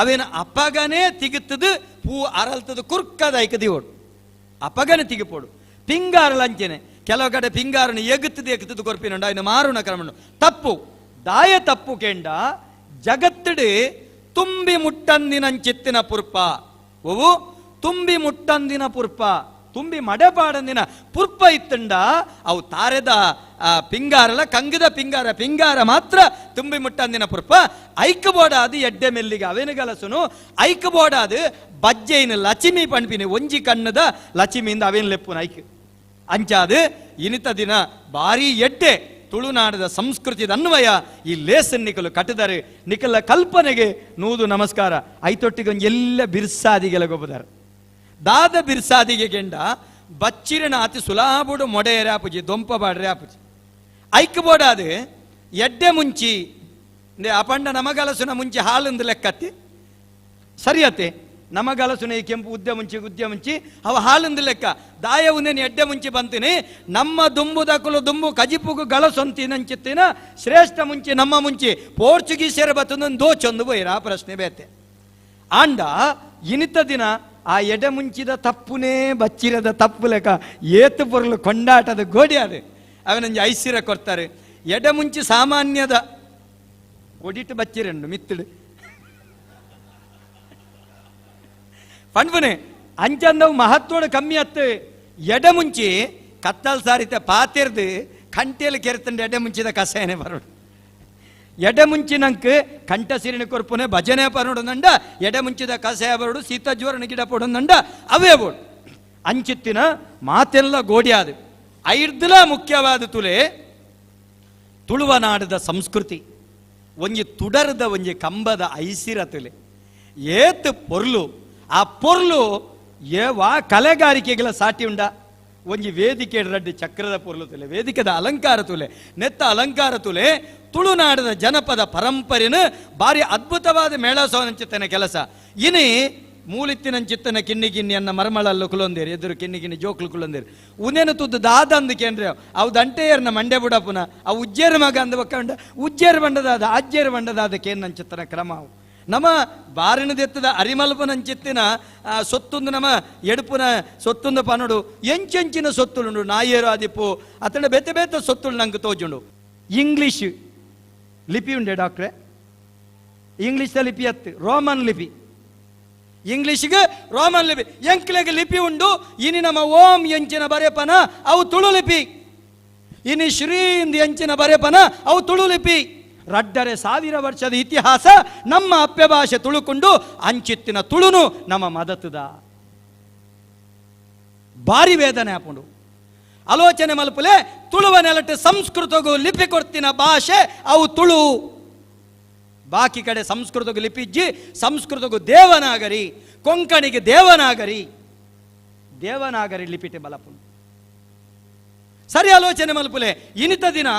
ಅವೇನ ಅಪ್ಪಗನೇ ತಿಗುತ್ತದು ಪೂ ಅರಲ್ತದ ಕುರ್ಕದ ಐಕದಿ ಓಡು ಅಪ್ಪಗನೇ ತಿಗುಪೋಡು ಪಿಂಗಾರ ಲಂಚನೆ ಕೆಲವು ಕಡೆ ಪಿಂಗಾರನ ಎಗುತ್ತದು ಎಗುತ್ತದು ಕೊರ್ಪಿನುಂಡು ಅವನು ಮಾರುಣ ಕ್ರಮನು ತಪ್ಪು ದಾಯ ತಪ್ಪು ಕೆಂಡ ಜಗತ್ತಡಿ ತುಂಬಿ ಮುಟ್ಟಂದಿನಂಚಿತ್ತಿನ ಪುರ್ಪ ಓವು ತುಂಬಿ ಮುಟ್ಟಂದಿನ ಪುರ್ಪ ತುಂಬಿ ಮಡೆಪಾಡಂದಿನ ಪುರ್ಪ ಇತ್ತಂಡ ಅವು ತಾರೆದ ಪಿಂಗಾರಲ ಕಂಗದ ಪಿಂಗಾರ ಪಿಂಗಾರ ಮಾತ್ರ ತುಂಬಿ ಮುಟ್ಟಂದಿನ ಪುರ್ಪ ಐಕ್ ಬೋಡಾದು ಎಡ್ಡೆ ಮೆಲ್ಲಿಗೆ ಅವೇನು ಗಲಸುನು ಐಕ್ ಬೋಡಾದು ಬಜ್ಜೆಯಿನ ಲಚಿಮಿ ಪಣ್ಪಿನಿ ಒಂಜಿ ಕಣ್ಣದ ಲಚಿಮಿಯಿಂದ ಅವೇನು ಲೆಪ್ಪುನ ಐಕ್ ಅಂಚಾದು ಇನಿತ ದಿನ ಭಾರಿ ಎಡ್ಡೆ ತುಳುನಾಡದ ಸಂಸ್ಕೃತಿದ ಅನ್ವಯ ಈ ಲೇಸನ್ ನಿಕಲು ಕಟ್ಟಿದ್ದಾರೆ ನಿಕಲ ಕಲ್ಪನೆಗೆ ನೂದು ನಮಸ್ಕಾರ. ಐತೊಟ್ಟಿಗೆ ಒಂಜಿ ಎಲ್ಲ ಬಿರ್ಸಾದಿಗೆಲ್ಲ ಗೊಬ್ಬದಾರೆ ದಾದ ಬಿರ್ಸಾದಿಗೆ ಗೆಂಡ ಬಚ್ಚಿರನ ಅತಿ ಸುಲಾಬುಡು ಮೊಡೆಯರೆ ಆಪುಜಿ ದೊಂಪ ಬಾಡ್ರೆ ಆಪುಜಿ ಐಕ್ ಬೋಡಾದು ಎಡ್ಡೆ ಮುಂಚಿ ಅಪಂಡ ನಮಗಲಸುನ ಮುಂಚಿ ಹಾಲಂದು ಲೆಕ್ಕತ್ತಿ ಸರಿಯತ್ತೆ ನಮಗಲಸುನ ಈ ಕೆಂಪು ಉದ್ದೆ ಮುಂಚಿ ಉದ್ದೆ ಮುಂಚಿ ಅವ ಹಾಲಂದು ಲೆಕ್ಕ ದಾಯ ಉಂದೇನು ಎಡ್ಡೆ ಮುಂಚಿ ಬಂತೀನಿ ನಮ್ಮ ದುಂಬು ದಕಲು ದುಂಬು ಕಜಿಪುಗು ಗಳಸೊಂತಿನಂಚಿತ್ತಿನ ಶ್ರೇಷ್ಠ ಮುಂಚಿ ನಮ್ಮ ಮುಂಚಿ ಪೋರ್ಚುಗೀಸರ ಬತ್ತೊಂದು ದೋಚೊಂದು ಬೋಯಿರ ಆ ಪ್ರಶ್ನೆ ಬೇತೆ ಆಂಡ ಇನಿತ ದಿನ ಆ ಎಡೆ ಮುಂಚಿದ ತಪ್ಪುನೇ ಬಚ್ಚಿರದ ತಪ್ಪು ಲೆಕ್ಕ ಏತು ಪೊರ್ಲು ಕೊಂಡಾಟದ ಗೋಡಿ ಅದು ಅವನಂಜಿ ಐಸಿರ ಕೊಡ್ತಾರೆ ಎಡೆ ಮುಂಚಿ ಸಾಮಾನ್ಯದ ಕೊಡಿಟ್ಟು ಬಚ್ಚಿರಂಡು ಮಿತ್ತಡು ಪಂಡ್ಪುನೆ ಅಂಚಂದವು ಮಹತ್ವದ ಕಮ್ಮಿ ಅತ್ತು. ಎಡಮುಂಚಿ ಕತ್ತಲ್ ಸಾರಿತ ಪಾತಿರ್ದು ಕಂಟೆಯಲ್ಲಿ ಕೆರೆತಂಡು ಎಡೆಮುಂಚಿದ ಕಸಾಯನೆ ಬರೋಡು. ಎಡೆಮುಂಚಿನಂಕ್ ಕಂಠ ಸಿರಿನ ಕೊರ್ಪುನೆ ಭಜನೆ ಪರೋಡು ನಂಡ, ಎಡೆಮುಂಚಿದ ಕಸಾಯ ಬರೋಡು, ಸೀತ ಜ್ವರನ ಗಿಡ ಪೋಡು ನಂಡ, ಅವೇ ಬೋಡು. ಅಂಚಿತ್ತಿನ ಮಾತೆಲ್ಲ ಗೋಡಿಯಾದು. ಐರ್ದಲ ಮುಖ್ಯವಾದ ತುಲೆ ತುಳುವನಾಡದ ಸಂಸ್ಕೃತಿ ಒಂಜಿ ತುಡರದ ಒಂಜಿ ಕಂಬದ ಐಸಿರ ತುಲೆ ಏತ್ ಪೊರ್ಲು. ಆ ಪೊರ್ಲು ಏವಾ ಕಲೆಗಾರಿಕೆಗಳ ಸಾಟಿ ಉಂಡ. ಒಂಜಿ ವೇದಿಕೆ ರಡ್ಡು ಚಕ್ರದ ಪೊರ್ಲು ತುಲೆ, ವೇದಿಕೆದ ಅಲಂಕಾರ ತುಲೆ, ನೆತ್ತ ಅಲಂಕಾರ ತುಲೆ. ತುಳುನಾಡದ ಜನಪದ ಪರಂಪರೆನ ಭಾರಿ ಅದ್ಭುತವಾದ ಮೇಳಸೋನಂಚಿತ್ತನ ಕೆಲಸ. ಇನಿ ಮೂಲಿತ್ತಿನಂಚಿತ್ತನ ಕಿನ್ನಿ ಕಿನ್ನಿ ಅನ್ನ ಮರಮಳಲ್ಲು ಕುಲೊಂದೇರು ಎದುರು ಕಿನ್ನಿ ಕಿನ್ನಿ ಜೋಕ್ಲು ಕುಲೊಂದೇರು ಉನೇನು ತುದ್ದು ದಾದಂದು ಕೇಂದ್ರ ಅವು ದಂಟೆಯರ್ನ ಮಂಡೆ ಬುಡಪುನ ಅವು ಉಜ್ಜೇರು ಮಗ ಅಂದ ಬಕ್ಕಂಡ ಉಜ್ಜೇರು ಬಂಡದಾದ ಅಜ್ಜೇರು ಬಂಡದಾದ ಕೇನ್ನಂಚಿತ್ತನ ಕ್ರಮ. ಅವು ನಮ್ಮ ಬಾರಿನದೆತ್ತದ ಅರಿಮಲ್ಪನಂಚಿತ್ತಿನ ಸೊತ್ತೊಂದು ನಮ್ಮ ಎಡುಪುನ ಸೊತ್ತೊಂದು ಪನಡು ಎಂಚೆಂಚಿನ ಸೊತ್ತುలుಂಡು ನಾಯೇರು ಆದಿಪ್ಪು ಅತನ ಬೇತೆ ಬೇತೆ ಸೊತ್ತುಲು ನಂಗೆ ತೋಜುಂಡು. ಇಂಗ್ಲೀಷ್ ಲಿಪಿ ಉಂಡೆ ಡಾಕ್ಟ್ರೆ, ಇಂಗ್ಲೀಷ್ ಲಿಪಿ ಅತ್ತು ರೋಮನ್ ಲಿಪಿ, ಇಂಗ್ಲೀಷ್ಗೆ ರೋಮನ್ ಲಿಪಿ, ಎಂಕ್ಲೆಗೆ ಲಿಪಿ ಉಂಡು. ಇನಿ ನಮ್ಮ ಓಂ ಎಂಚಿನ ಬರೆಪನ ಅವು ತುಳು ಲಿಪಿ, ಇನಿ ಶ್ರೀ ಇಂದು ಎಂಚಿನ ಬರೆಪನ ಅವು ತುಳು ಲಿಪಿ. 2500 ವರ್ಷದ ಇತಿಹಾಸ ನಮ್ಮ ಅಪ್ಪೆ ಭಾಷೆ ತುಳುಕೊಂಡು ಅಂಚಿತ್ತಿನ ತುಳುನು ನಮ್ಮ ಮದತದ ಭಾರಿ ವೇದನೆ ಆಪುಂಡು. ಆಲೋಚನೆ ಮಲ್ಪುಲೆ ತುಳುವ ನೆಲಟ್ಟು ಸಂಸ್ಕೃತಗೂ ಲಿಪಿ ಕೊಡ್ತಿನ ಭಾಷೆ ಅವು ತುಳು. ಬಾಕಿ ಕಡೆ ಸಂಸ್ಕೃತಗೂ ಲಿಪಿಜ್ಜಿ, ಸಂಸ್ಕೃತಗೂ ದೇವನಾಗರಿ, ಕೊಂಕಣಿಗೆ ದೇವನಾಗರಿ, ದೇವನಾಗರಿ ಲಿಪಿಟೆ ಬಲಪುಂಡು. ಸರಿ ಆಲೋಚನೆ ಮಲ್ಪುಲೆ ಇನಿತ ದಿನ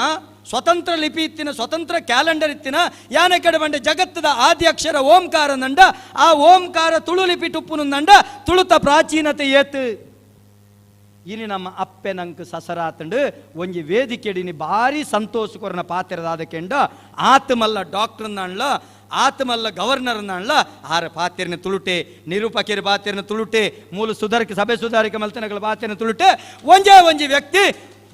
ಸ್ವತಂತ್ರ ಲಿಪಿ ಇತ್ತಿನ ಸ್ವತಂತ್ರ ಕ್ಯಾಲೆಂಡರ್ ಇತ್ತಿನ ಯಾನೆ ಕಡೆ ಬಂಡೆ ಜಗತ್ತದ ಆದಿ ಅಕ್ಷರ ಓಂಕಾರ ನಂಡ, ಆ ಓಂಕಾರ ತುಳು ಲಿಪಿ ಟುಪ್ಪುನು ನಂಡ ತುಳುತ ಪ್ರಾಚೀನತೆ ಏತು. ಇನಿ ನಮ್ಮ ಅಪ್ಪೆ ನಂಕ್ ಸಸರಾತಂಡು ಒಂಜಿ ವೇದಿಕೆಡಿನಿ ಭಾರಿ ಸಂತೋಷ ಕೊರನ ಪಾತ್ರದಾದ ಕೆಂಡ ಆತಮಲ್ಲ ಡಾಕ್ಟರ್ ನಾಣ್ಲ ಆತಮಲ್ಲ ಗವರ್ನರ್ ನಾಣ್ಲ ಆರ ಪಾತ್ರನ ತುಳುಟೆ, ನಿರೂಪಕಿಯರ ಪಾತ್ರನ ತುಳುಟೆ, ಮೂಲ ಸುಧಾರಿಕ ಸಭೆ ಸುಧಾರಿಕ ಮಲ್ತನಗಳ ಪಾತ್ರನ ತುಳುಟೆ. ಒಂಜೇ ಒಂಜಿ ವ್ಯಕ್ತಿ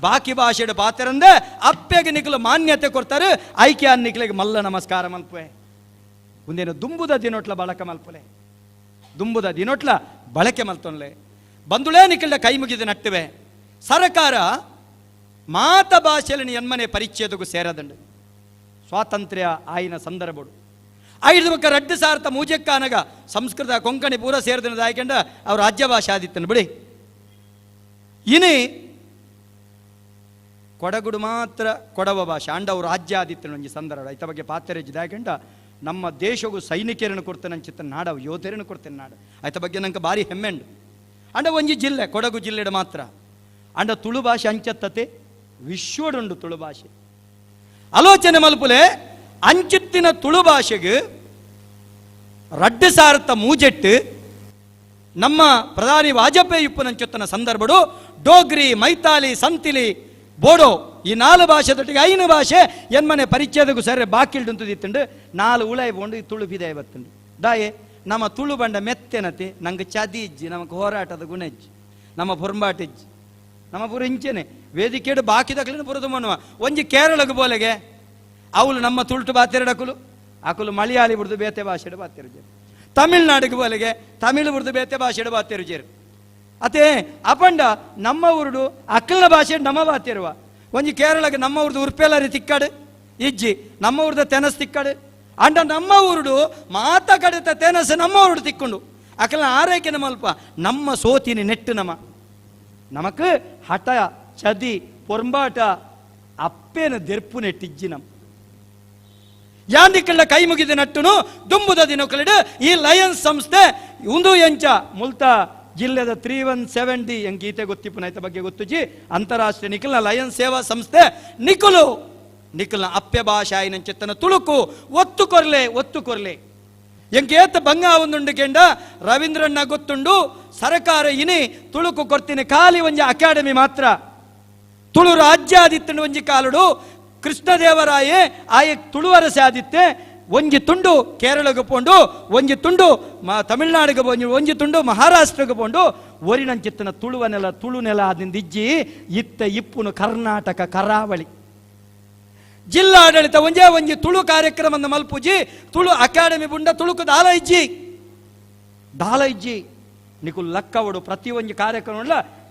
ಬಾಕಿ ಭಾಷೆಡ್ ಪಾತ್ರಂದೆ ಅಪ್ಪೆಗೆ ನಿಕಲು ಮಾನ್ಯತೆ ಕೊಡ್ತಾರೆ. ಐಕ್ಯ ನಿಕ್ಲೆಗೆ ಮಲ್ಲ ನಮಸ್ಕಾರ ಮಲ್ಪುವೆ. ಒಂದೇನು ದುಂಬುದ ದಿನೊಟ್ಲ ಬಳಕೆ ಮಲ್ಪುಲೆ, ದುಂಬುದ ದಿನೊಟ್ಲ ಬಳಕೆ ಮಲ್ತೊನ್ಲೆ ಬಂದುಳೇ ನಿಖಿಲ್ಡ ಕೈ ಮುಗಿದ ನಟ್ಟುವೆ. ಸರಕಾರ ಮಾತ ಭಾಷೆಯಲ್ಲಿ ಎನ್ಮನೆ ಪರಿಚ್ಛೇದಕ್ಕೂ ಸೇರದಂಡು ಸ್ವಾತಂತ್ರ್ಯ ಆಯಿನ ಸಂದರ್ಭಡು ಐದು ಬಕ್ಕ ರಡ್ಡು ಸಾರ್ತ ಮೂಜೆಕ್ಕಾನಗ ಸಂಸ್ಕೃತ ಕೊಂಕಣಿ ಪೂರ ಸೇರಿದ ಆಯ್ಕೊಂಡ ಅವ್ರ ರಾಜ್ಯ ಭಾಷೆ ಆದಿತ್ತನು ಬಿಡಿ. ಇನಿ ಕೊಡಗುಡು ಮಾತ್ರ ಕೊಡವ ಭಾಷೆ ಅಂಡವು ರಾಜ್ಯ ಆದಿತ್ತನು ಒಂಜಿ ಸಂದರ್ಭ ಐತ ಬಗ್ಗೆ ಪಾತ್ರೆಜ್ಜಿದ ಹಾಕೊಂಡ ನಮ್ಮ ದೇಶಗೂ ಸೈನಿಕರನ್ನು ಕೊಡ್ತೇನೆ ಅಂಚಿತ್ತ ನಾಡವು ಯೋಧರನ್ನು ಕೊಡ್ತೇನೆ ನಾಡು ಆಯ್ತ ಬಗ್ಗೆ ನಂಗೆ ಭಾರಿ ಹೆಮ್ಮೆಂಡು. ಅಂಡ ಒಂಜಿ ಜಿಲ್ಲೆ ಕೊಡಗು ಜಿಲ್ಲೆಡು ಮಾತ್ರ ಅಂಡ ತುಳು ಭಾಷೆ ಅಂಚತ್ತತೆ ವಿಶ್ವಡುಂಡು ತುಳು ಭಾಷೆ. ಆಲೋಚನೆ ಮಲ್ಪುಲೆ ಅಂಚಿತ್ತಿನ ತುಳು ಭಾಷೆಗೆ ರಡ್ಡು ಸಾರತ ಮೂಜೆಟ್ಟು ನಮ್ಮ ಪ್ರಧಾನಿ ವಾಜಪೇಯಿ ಉಪ್ಪುನಂಚೊತ್ತನ ಸಂದರ್ಭಡು ಡೋಗ್ರಿ ಮೈತಾಲಿ ಸಂತಿಲಿ ಬೋಡೋ ಈ ನಾಲು ಭಾಷೆ ದೊಟ್ಟಿಗೆ ಐನು ಭಾಷೆ ಎನ್ಮನೆ ಪರಿಚ್ಛೇದಕ್ಕೂ ಸರಿ ಬಾಕಿಲ್ಡುಂತದಿತ್ತುಂಡು ನಾಲು ಉಳಾಯಿ ಬೋಂಡು ಈ ತುಳು ಬಿದಾಯ ಬತ್ತುಂಡು. ದಾಯೆ ನಮ್ಮ ತುಳು ಬಂಡ ಮೆತ್ತೆನತೆ ನಂಗೆ ಚದಿ ಇಜ್ಜಿ, ನಮಗೆ ಹೋರಾಟದ ಗುಣ ಇಜ್ಜಿ, ನಮ್ಮ ಪುರಂಬಾಟ ಇಜ್ಜಿ, ನಮ್ಮ ಪುರ ಇಂಚೆನೆ ವೇದಿಕೆಡು ಬಾಕಿದಕ್ಲಿನ ಪುರದ ಮನುವ ಒಂಜಿ ಕೇರಳಕ್ಕೆ ಬೋಲೆಗೆ ಅವಳು ನಮ್ಮ ತುಳುಟು ಬಾತೆರಡಕುಲು ಅಕುಲು ಮಲಯಾಳಿ ಬಿಡ್ದು ಬೇತೆ ಭಾಷೆಡು ಬಾತೆರು, ತಮಿಳ್ನಾಡಿಗೆ ಬೋಲೆಗೆ ತಮಿಳು ಬಿಡ್ದು ಬೇತೆ ಭಾಷೆಡು ಬಾತೆರು ಜೇರು. ಅದೇ ಅಪಂಡ ನಮ್ಮ ಊರುಡು ಅಕ್ಕಲ್ನ ಭಾಷೆ ನಮ್ಮ ಬಾತಿರುವ ಒಂಜಿ ಕೇರಳಗೆ ನಮ್ಮ ಊರ್ದು ಉರ್ಪೆಲ್ಲರಿ ತಿಕ್ಕಾಡು ಇಜ್ಜಿ, ನಮ್ಮ ಊರ್ದ ತೆನಸ್ ತಿಕ್ಕಾಡು. ಅಂಡ ನಮ್ಮ ಊರುಡು ಮಾತ ಕಡಿತ ತೆನಸ್ ನಮ್ಮ ಊರುಡು ತಿಕ್ಕೊಂಡು ಅಕಲ್ನ ಆರೈಕೆ ನಮ್ಮಲ್ಪ ನಮ್ಮ ಸೋತಿನಿ ನೆಟ್ಟು ನಮ್ಮ ನಮಕ್ ಹಠ ಚದಿ ಪೊರ್ಂಬಾಟ ಅಪ್ಪೇನ ದೆರ್ಪು ನೆಟ್ಟಿಜ್ಜಿ ನಮ್ಮ ಯಾಂದಿಕ್ಕಳ್ಳ ಕೈ ಮುಗಿದ ನಟ್ಟುನು ದುಂಬುದ ದಿನಕಲಿಡು ಈ ಲಯನ್ಸ್ ಸಂಸ್ಥೆ ಉಂದು ಎಂಚ ಮುಲ್ತ ಜಿಲ್ಲೆದ 317 ಡಿ ಎಂಕ್ ಗೀತೆ ಗೊತ್ತಿಪ್ಪುನ ಐತ ಬಗ್ಗೆ ಗೊತ್ತುಜಿ. ಅಂತಾರಾಷ್ಟ್ರೀಯ ನಿಖಲ್ನ ಲಯನ್ ಸೇವಾ ಸಂಸ್ಥೆ ನಿಖಲು ನಿಖಲ್ನ ಅಪ್ಪೆ ಭಾಷಾಯಿನಂಚಿತ್ತನ ತುಳುಕು ಒತ್ತು ಕೊರ್ಲೆ ಒತ್ತು ಕೊರ್ಲೆ ಎಂಕೇತ ಬಂಗ ಒಂದುಂಡು ಕೆಂಡ ರವೀಂದ್ರಣ್ಣ ಗೊತ್ತುಂಡು ಸರಕಾರ ಇನಿ ತುಳುಕು ಕೊರ್ತೀನಿ ಖಾಲಿ ಒಂಜಿ ಅಕಾಡೆಮಿ ಮಾತ್ರ ತುಳು ರಾಜ್ಯಾದಿತ್ತಂಡು ಒಂಜಿ ಕಾಲುಡು ಕೃಷ್ಣದೇವರಾಯೇ ಆಯ ತುಳುವರಸೆ ಆದಿತ್ತೆ ಒಂಜಿ ತುಂಡು ಕೇರಳಗೆ ಪೋಂಡು ಒಂಜಿ ತುಂಡು ತಮಿಳ್ನಾಡಿಗೆ ಪೋಂಡು ಒಂಜಿ ತುಂಡು ಮಹಾರಾಷ್ಟ್ರಗೆ ಪೋಂಡು ಒರಿನಂಚಿತ್ತನ ತುಳುವ ನೆಲ ತುಳು ನೆಲ ಆದಿಂದ ಇಜ್ಜಿ ಇತ್ತ ಇಪ್ಪುನು ಕರ್ನಾಟಕ ಕರಾವಳಿ. ಜಿಲ್ಲಾಡಳಿತ ಒಂಜೇ ಒಂಜಿ ತುಳು ಕಾರ್ಯಕ್ರಮದ ಮಲ್ಪುಜಿ ತುಳು ಅಕಾಡೆಮಿ ಬುಂಡ ತುಳುಕು ದಾಲ ಇಜ್ಜಿ ದಾಲ ಇಜ್ಜಿ ನಿಕುಲ್ ಲಕ್ಕವಡು ಪ್ರತಿ ಒಂಜಿ ಕಾರ್ಯಕ್ರಮ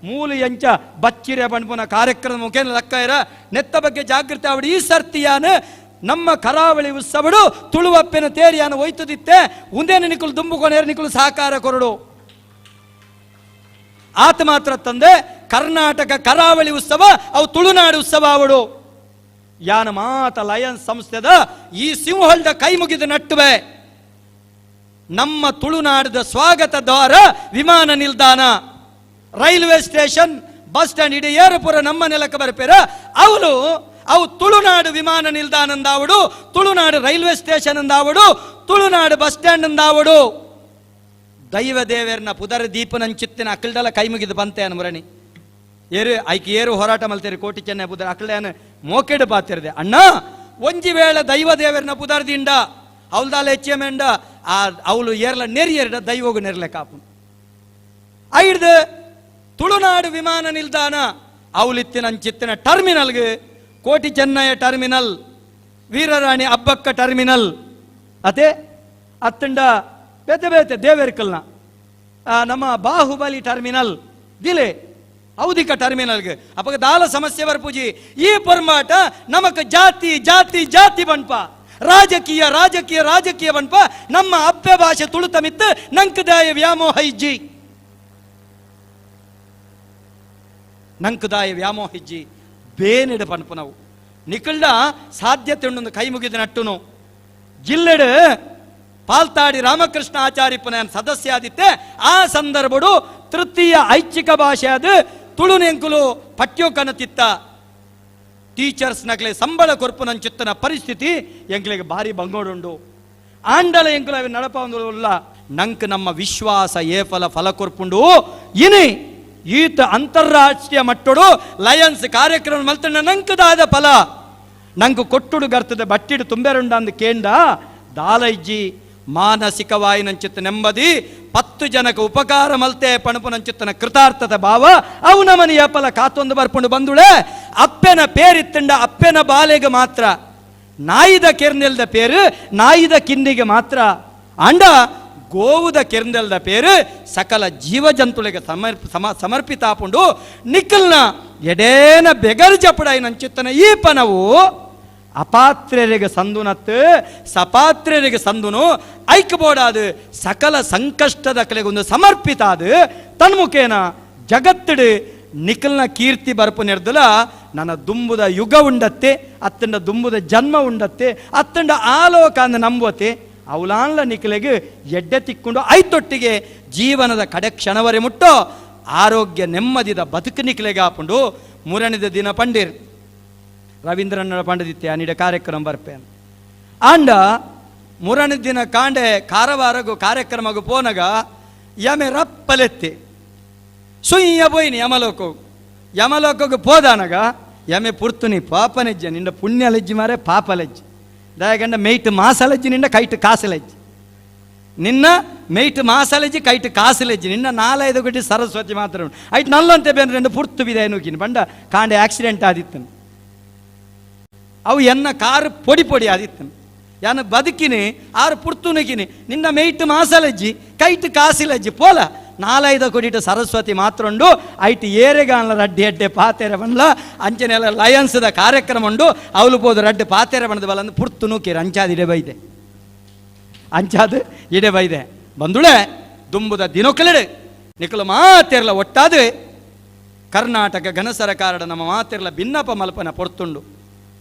ಮೂಲ ಎಂಚ ಬಚ್ಚಿರೆ ಬಣ್ಪುನ ಕಾರ್ಯಕ್ರಮ ಮುಖೇನ ಲಕ್ಕ ಇರ ನೆತ್ತ ಬಗ್ಗೆ ಜಾಗೃತಿ ಆವಡು ಈ ಸರ್ತಿಯಾನ ನಮ್ಮ ಕರಾವಳಿ ಉತ್ಸವಡು ತುಳುವಪ್ಪೆನ ತೇರಿಯಾನ ಒಯ್ತದಿತ್ತೆ ಉಂದೇನ ನಿಕುಲು ದುಂಬುಕೊನೇರು ನಿಕುಲು ಸಹಕಾರ ಕೊರಡು ಆತ ಮಾತ್ರ ತಂದೆ ಕರ್ನಾಟಕ ಕರಾವಳಿ ಉತ್ಸವ ಅವು ತುಳುನಾಡು ಉತ್ಸವ ಅವಡು ಯಾನ ಮಾತ ಲಯನ್ಸ್ ಸಂಸ್ಥೆದ ಈ ಸಿಂಹಲ್ದ ಕೈ ಮುಗಿದ ನಟ್ಟುವೆ ನಮ್ಮ ತುಳುನಾಡದ ಸ್ವಾಗತ ದ್ವಾರ ವಿಮಾನ ನಿಲ್ದಾಣ railway station bus stand ಇಡೀ ಏರುಪುರ ನಮ್ಮ ನೆಲಕ್ಕೆ ಬರ್ಪೇರ ಅವಳು ಅವು ತುಳುನಾಡು ವಿಮಾನ ನಿಲ್ದಾಣ ಅಂದಾವಡು ತುಳುನಾಡು ರೈಲ್ವೆ ಸ್ಟೇಷನ್ ಅಂದಾವಡು ತುಳುನಾಡು ಬಸ್ ಸ್ಟ್ಯಾಂಡ್ ಅಂದಾವಡು ದೈವ ದೇವೇರ್ನ ಪುದರ ದೀಪನಂಚಿತ್ತಿನ ಅಕ್ಕಲ್ಡಲ ಕೈ ಮುಗಿದು ಬಂತೆ ಅನ್ಮರಣಿ ಏರು ಐಕೆ ಏರು ಹೋರಾಟ ಮಲ್ತೇರಿ ಕೋಟಿ ಚೆನ್ನೈ ಪುದರ್ ಅಕ್ಕಲ್ಡಾನ ಮೋಕೆಡು ಪಾತಿರದೆ ಅಣ್ಣ ಒಂಜಿ ವೇಳೆ ದೈವ ದೇವರ್ನ ಪುದರ್ದಿಂಡ ಅವಲ್ದಾಲ ಹೆಚ್ಚೆಮೆಂಡ ಆ ಅವಳು ಏರ್ಲ ನೆರಿಯರ್ಡ ದೈವಗು ನೆರ್ಲೆ ಕಾಪು ಐಡ್ದು ತುಳುನಾಡು ವಿಮಾನ ನಿಲ್ದಾಣ ಅವಲಿತ್ತಿನ ಟರ್ಮಿನಲ್ಗೆ ಕೋಟಿ ಚೆನ್ನಯ್ಯ ಟರ್ಮಿನಲ್ ವೀರರಾಣಿ ಅಬ್ಬಕ್ಕ ಟರ್ಮಿನಲ್ ಅದೇ ಅತ್ತಂಡ ಬೇತೆ ಬೇತೆ ದೇವೇರ್ಕಲ್ನ ನಮ್ಮ ಬಾಹುಬಲಿ ಟರ್ಮಿನಲ್ ದಿಲೆ ಔದಿಕ ಟರ್ಮಿನಲ್ಗೆ ಅಪ್ಪಗ ದಾಲ ಸಮಸ್ಯೆ ಬರ್ಪೂಜಿ ಈ ಪೊರ್ಮಾಟ ನಮಕ್ ಜಾತಿ ಜಾತಿ ಜಾತಿ ಬಣ್ಪ ರಾಜಕೀಯ ರಾಜಕೀಯ ರಾಜಕೀಯ ಬಣ್ಪ ನಮ್ಮ ಅಪ್ಪೆ ಭಾಷೆ ತುಳುತಮಿತ್ತು ನಂಕದಾಯ ವ್ಯಾಮೋಹ ಇಜ್ಜಿ ನಂಕದಾಯ ವ್ಯಾಮೋಹ ಇಜ್ಜಿ ಬೇನಿಡ ಪನ್ಪು ನಾವು ನಿಕಲ್ಡ ಸಾಧ್ಯತೆ ಉಂಡು ಕೈ ಮುಗಿದ ನಟ್ಟುನು ಜಿಲ್ಲೆಡು ಪಾಲ್ತಾಡಿ ರಾಮಕೃಷ್ಣ ಆಚಾರ್ಯಪ್ಪನ ಸದಸ್ಯ ಆದಿತ್ತೆ ಆ ಸಂದರ್ಭಡು ತೃತೀಯ ಐಚ್ಛಿಕ ಭಾಷೆ ಅದು ತುಳುನೆಂಕುಲು ಪಠ್ಯೋಕನತಿತ್ತ ಟೀಚರ್ಸ್ ನಗಲೆ ಸಂಬಳ ಕೊರ್ಪುನಂಚಿತ್ತನ ಪರಿಸ್ಥಿತಿ ಎಂಕ್ಲಿಗೆ ಭಾರಿ ಬಂಗೋಡುಂಡು ಆಂಡಲ ಎಂಕುಲು ಅవి ನಡಪ ಉಲ್ಲ ನಂಕ್ ನಮ್ಮ ವಿಶ್ವಾಸ ಏಫಲ ಫಲ ಕೊರ್ಪುಂಡು ಇನಿ ಈತ ಅಂತಾರಾಷ್ಟ್ರೀಯ ಮಟ್ಟಡು ಲಯನ್ಸ್ ಕಾರ್ಯಕ್ರಮ ಮಲ್ತಣ್ಣ ನಂಕದಾದ ಫಲ ನಂಗೆ ಕೊಟ್ಟುಡು ಗರ್ತದೆ ಬಟ್ಟಿಡು ತುಂಬೆರುಂಡ ಅಂದು ಕೇಂಡ ದಾಲೈಜ್ಜಿ ಮಾನಸಿಕವಾಯಿನಂಚಿತ್ತ ನೆಮ್ಮದಿ 10 ಜನಕ್ಕೆ ಉಪಕಾರ ಮಲ್ತೆ ಪಣಪುನಂಚಿತ್ತನ ಕೃತಾರ್ಥದ ಭಾವ ಅವು ನಮನಿ ಏಪಲ ಕಾತೊಂದು ಬರ್ಪುಂಡು ಬಂದುಳೆ ಅಪ್ಪೆನ ಪೇರಿತ್ತಂಡ ಅಪ್ಪೆನ ಬಾಲೆಗೆ ಮಾತ್ರ ನಾಯಿದ ಕೆರ್ನೆಲ್ದ ಪೇರು ನಾಯಿದ ಕಿನ್ನಿಗೆ ಮಾತ್ರ ಅಂಡ ಗೋವುದ ಕೆರ್ನೆಲ್ದ ಪೇರು ಸಕಲ ಜೀವಜಂತುಳಿಗೆ ಸಮರ್ಪಿತಾಪುಂಡು ನಿಕ್ಕಲ್ನ ಎಡೇನ ಬೆಗರ್ ಜಪಡಾಯಿನಂಚಿತ್ತನ ಈ ಪನವು ಅಪಾತ್ರೆರಿಗೆ ಸಂದುನತ್ತು ಸಪಾತ್ರೆರಿಗೆ ಸಂದುನು ಐಕ್ಯಬೋಡಾದು ಸಕಲ ಸಂಕಷ್ಟದ ಕಲೆಗೊಂದು ಸಮರ್ಪಿತ ಅದು ತನ್ಮುಖೇನ ಜಗತ್ತಿಡು ನಿಖಲ್ನ ಕೀರ್ತಿ ಬರ್ಪು ನೆರ್ದಲ ನನ್ನ ದುಂಬುದ ಯುಗ ಉಂಡತ್ತೆ ಅತ್ತಂಡ ದುಂಬುದ ಜನ್ಮ ಉಂಡತ್ತೆ ಅತ್ತಂಡ ಆಲೋಕ ಅಂದ ನಂಬುವತೆ ಅವಲಾನ್ಲ ನಿಖಲೆಗೆ ಎಡ್ಡೆ ತಿಕ್ಕೊಂಡು ಐತೊಟ್ಟಿಗೆ ಜೀವನದ ಕಡೆ ಕ್ಷಣವರೆ ಮುಟ್ಟೋ ಆರೋಗ್ಯ ನೆಮ್ಮದಿದ ಬದುಕು ನಿಖಲೆಗೆ ಆಪುಂಡು ಮೂರನೇದ ದಿನ ಪಂಡಿರ್ ರವೀಂದ್ರನ ಪಂಡದಿತ್ತೆ ನೀಡ ಕಾರ್ಯಕ್ರಮ ಬರ್ಪೆ ಆಂಡ ಮೂರನೇ ದಿನ ಕಾಂಡೆ ಕಾರವಾರಗು ಕಾರ್ಯಕ್ರಮಗು ಪೋನಗ ಯಮೆ ರಪ್ಪಲೆತ್ತಿ ಸುಯ್ಯ ಪೋಯಿನಿ ಯಮಲೋಕವು ಯಮಲೋಕಗು ಪೋದಾನಗ ಯಮೆ ಪುರ್ತುನಿ ಪಾಪನೆಜ್ಜ ನಿಂಡ ಪುಣ್ಯಲೆಜ್ಜಿ ಮಾರೆ ಪಾಪಲೆಜ್ಜಿ ದಯಗಂಡ ಮೇಯ್ಟ್ ಮಾಸಲೆಜ್ಜಿ ನಿಂಡ ಕೈಟ್ ಕಾಸಲೆಜ್ಜಿ ನಿನ್ನ ಮೇಯ್ಟ್ ಮಾಸಲೆಜ್ಜಿ ಕೈಟ್ ಕಾಸಲೆಜ್ಜಿ ನಿನ್ನ ನಾಲೈದು ಗಂಟೆ ಸರಸ್ವತಿ ಮಾತ್ರ ಐಟ್ ನಲ್ಲಂತೆ ಬೇರೆ రెండు ಪುರ್ತು ಬಿದೆ ನೂಕಿನಿ ಬಂಡ ಕಾಂಡೆ ಆಕ್ಸಿಡೆಂಟ್ ಆದಿತ್ತನು ಅವು ಎನ್ನ ಕಾರು ಪೊಡಿ ಪೊಡಿ ಆದಿತ್ತನು ಯಾನ ಬದುಕಿನಿ ಆರು ಪುರ್ತುನುಕಿನಿ ನಿನ್ನ ಮೇಯ್ಟ್ ಮಾಸಲಜ್ಜಿ ಕೈಟ್ ಕಾಸಿಲಜ್ಜಿ ಪೋಲ ನಾಲೈದ ಕೊಡಿಟ ಸರಸ್ವತಿ ಮಾತ್ರ ಉಂಡು ಐಟ್ ಏರೆಗಾನ್ಲ ರಡ್ಡಿ ಅಡ್ಡೆ ಪಾತೆರೆ ಬಣ್ಲ ಅಂಚನೆಲ್ಲ ಲಯನ್ಸ್ದ ಕಾರ್ಯಕ್ರಮ ಉಂಡು ಅವಲು ಪೋದು ರಡ್ಡೆ ಪಾತೆರೆ ಬಣ್ಣದ ಬಲ ಪುರ್ತು ನೂಕಿರು ಅಂಚಾದ ಇಡೆ ಬೈದೆ ಅಂಚಾದ ಇಡೆ ಬೈದೆ ಬಂದುಳೆ ದುಂಬುದ ದಿನೊಕ್ಕಲೆಡು ನಿಕಲು ಮಾತೆರ್ಲ ಒಟ್ಟಾದು ಕರ್ನಾಟಕ ಘನ ಸರಕಾರದ ನಮ್ಮ ಮಾತೆರ್ಲ ಭಿನ್ನಪ ಮಲ್ಪನ ಪೊರ್ತುಂಡು